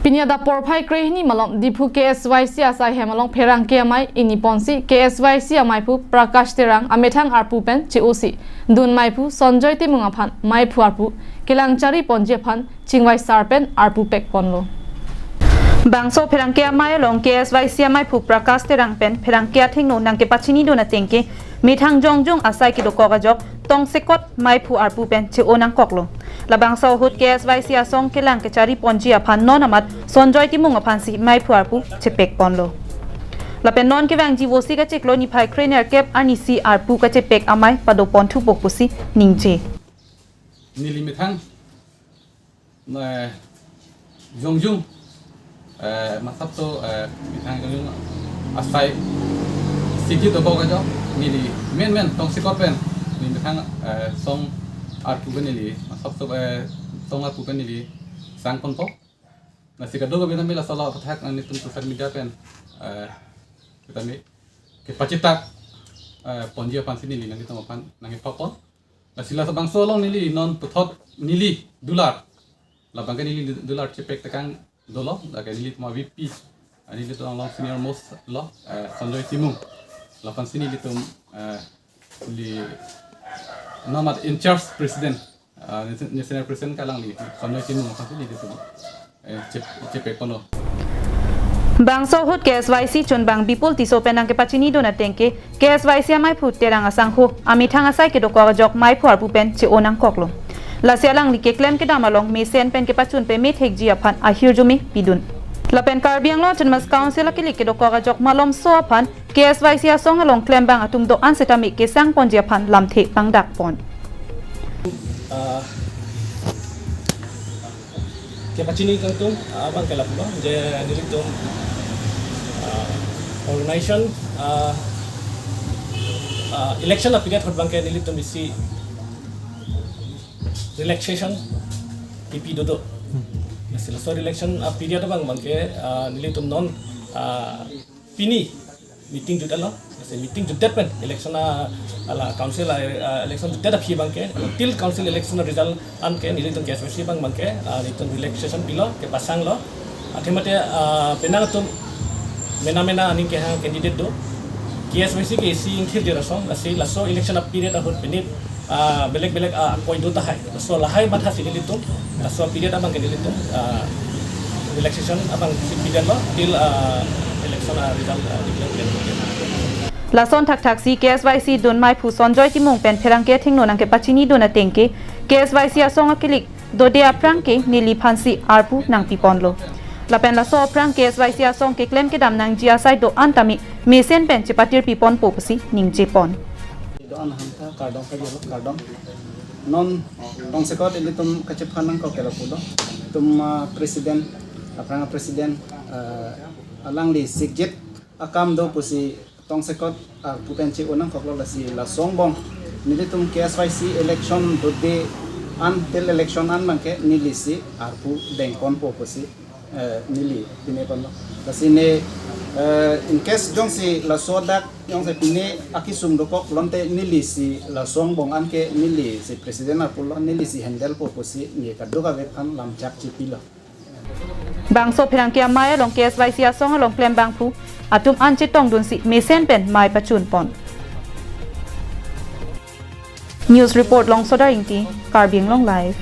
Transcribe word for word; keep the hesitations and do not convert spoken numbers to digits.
Pini adap porphai krehini malom Diphu K S Y C asai hem along pherangke amei ingni ponsi K S Y C ameiphu Prakash Terang amethang arpu pen che-osi dun meiphu Sonjoy Timung aphan meiphu arpu kelang chari ponji aphan chingvai sar pen arpu pek ponlo. Bangso pherangke amei along K S Y C ameiphu Prakash Terang pen pherangke athengno nangkepachini dun ateng ke methang jongjung asai kedokok ajok tongsekot meiphu arpu pen che-o nangkoklo. Labangso ahut K S Y C asong kelang kechari ponji aphan non amat Sonjoy Timung aphansi meiphu arpu chepek ponlo. Lapen non kevangji Vosik achiklo niphai krenerkep arnisi arpu kachepek amei pado ponthupo pusi ningje. Neli methang, eh, jongjung, eh, masap to, eh, methang jongjung asai sigi to bok ajo neli menmen tongsekot pen neli methang, eh, song arpu pen neli masap to, eh, song arpu pen neli sang ponpo. Lasi kadokave nami laso alam aputhak nanglitum social media pen, eh, kita ni kepachitak, eh, ponji aphansi neli nanglitum aphan nangkepapon. Lasi labangso along neli non puthot neli dular. Labang ke neli dular chepek tekang dolo, lake nelitum a-V P, ah, nelitum along senior most lo, eh, Sonjoy Timung. Laphansi nelitum, eh, neli non amat in charge president, ah, neli senior president ke alangli Sonjoy Timung aphansi nelitum, eh, chep-, chepek ponlo. Bangso ahut K S Y C chunbang Bipul Tisso pen nangkepachini dun ateng ke K S Y C ameiphu Terang asangho amethang asai kedokok ajok meiphu arpu pen che-o nangkoklo. Lasi alangli keklem kedam along mesen pen kepachun pame thekji aphan ahirjume pidun. Lapen Karbi Anglong Autonomous Council akilik kedokok ajok malomso aphan K S Y C asong along klembang atum do-an setame kesang ponji aphan lamthe pangdak pon. Ah, kepachini kangtung, ah, abang ke lapulo, je nelitum, ah, organization, ah, ah, election a-period ahut abang ke nelitum isi relaxation pipi dodo. Lasi laso relaxation a-period abang abang ke, ah, nelitum non, ah, pini meeting jutdetlo. Lasi meeting jutdet pen election a, ala council a, ah, election jutdet aphi abang ke, till council election result an ke nelitum K S Y C abang abang ke, ah, nelitum relaxation pilo, kepasanglo. Athema te, ah, penang atum mena mena aning kehang candidate do. K S Y C ke isi ingthir derason, lasi laso election a-period ahut pini, ah, belek belek, ah, akoi do tahai. Laso lahai mathasi nelitum, laso a-period abang ke nelitum, ah, relaxation abang si pidetlo, till, ah, election, ah, result, ah, declare. Lason thakthaksi K S Y C dun meiphu Sonjoy Timung pen pherangke athengno nangkepachini dun ateng ke K S Y C asong akilik dode aphrang ke neliphansi arpu nangpi ponlo. Lapen laso aphrang K S Y C asong keklem kedam nangji asai do-an tame mesen pen chepatirpi ponpo pusi ningje pon. Do-an hanta kardom kajalo, kardom. Non tongsekot ilitum kachephan nangkok ke lapulo. Itum, ah, president, aphrang president, ah, alangli sikjit akam do pusi tongsekot arpu pen che-o nangkoklo, lasi laso angbong nelitum K S Y C election dode an till election an abang ke nelisi arpu deng ponpo pusi, eh, neli pine ponlo. Lasi ne, eh, in case jongsi laso adak jongsi pine akesung dokok pulote nelisi laso angbong an ke nelisi president arpulo, nelisi handle po pusi ne kadokave aphan lamchak chepilo. Bangso pherangke amei along K S Y C asong along klembangphu atum an chetongdunsi mesen pen mei pachun pon. News report Longsodar Ingti, Karbi Anglong Live.